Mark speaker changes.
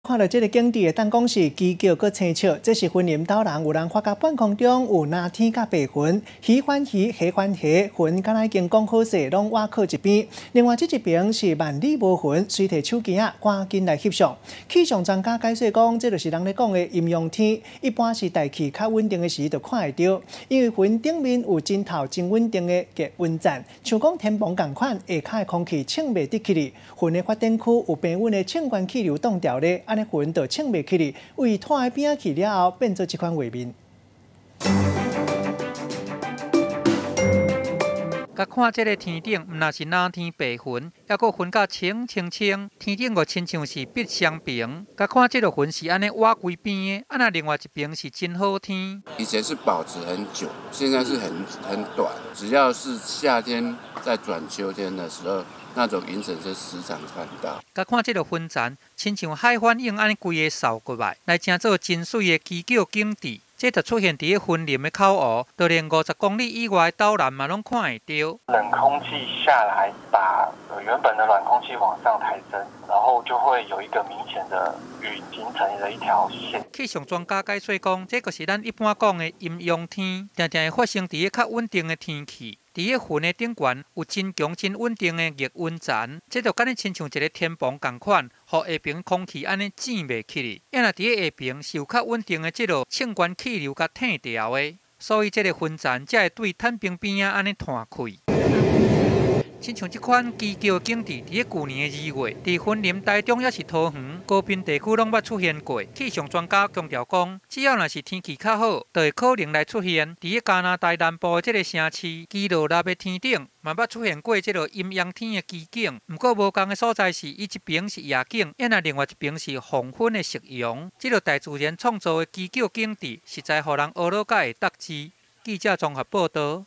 Speaker 1: 看著這个景致，會當講是奇巧閣蹊蹺。這是雲林斗南有人發覺半空中有藍天佮白雲，魚翻魚，蝦翻蝦，雲敢若已經講好勢，攏倚靠一邊。另外這一爿是萬里無雲，隨提手機仔趕緊來翕相。氣象專家解說講，這就是人咧講的陰陽天，一般是大氣較穩定的時就看會著，因為雲頂面有真透真穩定的熱雲層，像講天棚仝款，下跤的空氣衝袂得起去，雲的發展區有平穩的衝懸氣流擋牢咧。按呢雲就衝袂起去，位拖佇邊仔去了後，變做這款畫面。
Speaker 2: 共看這个天頂，毋但是藍天白雲，猶閣雲甲青青青，天頂閣親像是煏雙爿。共看這个雲是按呢倚規邊的，啊若另外一爿是真好天。
Speaker 3: 以前是保持很久，現在是很短。只要是夏天在轉秋天的時候，那種雲層是時常看到。
Speaker 2: 共看這个雲層，親像海反應按呢規个掃過來，來成做真媠的奇巧景致。這就出現佇咧雲林的口湖，就連50公里以外的斗南嘛攏看會著。
Speaker 4: 冷空氣下來，把原本的暖空氣往上抬升，然後就會有一個明顯的雲形成的一條線。
Speaker 2: 氣象專家解說講，這就是咱一般講的陰陽天，定定會發生佇咧較穩定的天氣。佇咧雲的頂懸有真強、真穩定的逆溫層，這就敢若親像一个天棚仝款，予下爿空氣按呢擠袂起去。啊若佇咧下爿是有較穩定的這个衝懸氣流共退牢的，所以這个雲層才會對坦平邊仔按呢湠開。親像這款奇巧景致，佇咧舊年的2月，佇雲林、台中抑是桃園、高屏地區攏捌出現過。氣象專家強調講，只要若是天氣較好，就會可能來出現。佇咧加拿大南部的這个城市基羅納的天頂，嘛捌出現過這个陰陽天的奇景。毋過無仝的所在是，伊一爿是夜景，啊若另外一爿是黃昏的夕陽。這个大自然創造的奇巧景致，實在予人呵咾佮會得志。記者綜合報導。